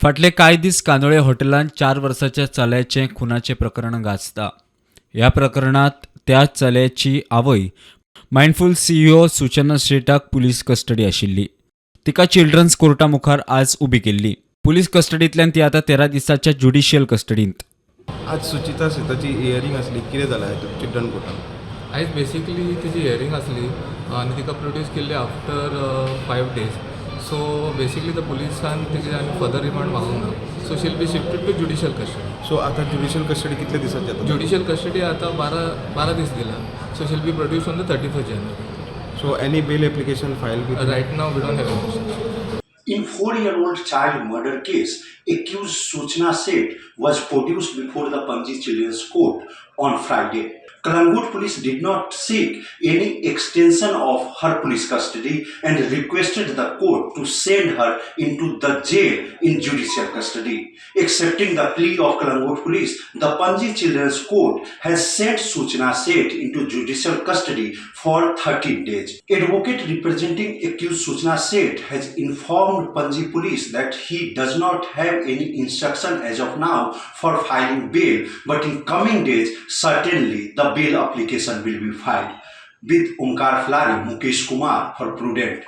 फाटले कांय दीस कांदोळे हॉटेलांत 4 वर्साच्या चल्याचें खुनाचें प्रकरण गाजता. ह्या प्रकरणांत त्या चल्याची आवय मायंडफूल सीईओ सुचना शेटाक पुलीस कस्टडी आशिल्ली. तिका चिल्ड्रन्स कोर्टा मुखार आज उबी केल्ली. पुलीस कस्टडींतल्यान ती आतां 13 दिसाच्या ज्युडिशियल कस्टडींत. आज सुचिता शेताची हियरींग आसली, कितें जालां चिल्ड्रन कोर्टान? आयज बेसिकली तिची हियरींग आसली आनी तिका प्रोड्यूस केल्ली after 5 days. So basically the पुलिसान तिचे आनी फर्दर रिमांड मागूंक ना, so she'll be shifted to judicial custody. So आतां ज्युडिशियल कस्टडी कितले दिसांची जाता? ज्युडिशियल कस्टडी आतां 12 दीस दिला, so she'll be produced on the 31st January. So any bail application file be? Right now we don't have. In 4-year-old child murder case, accused Suchna Seth was produced before the Panji Children's Court on Friday. Kalangut police did not seek any extension of her police custody and requested the court to send her into the jail in judicial custody. Accepting the plea of Kalangut police, the Panji Children's Court has sent Suchna Seth into judicial custody for 13 days. Advocate representing accused Suchna Seth has informed Panji police that he does not have any instruction as of now for filing bail, but in coming days, certainly the bail application will be filed. With Omkar Flari, Mukesh Kumar for Prudent.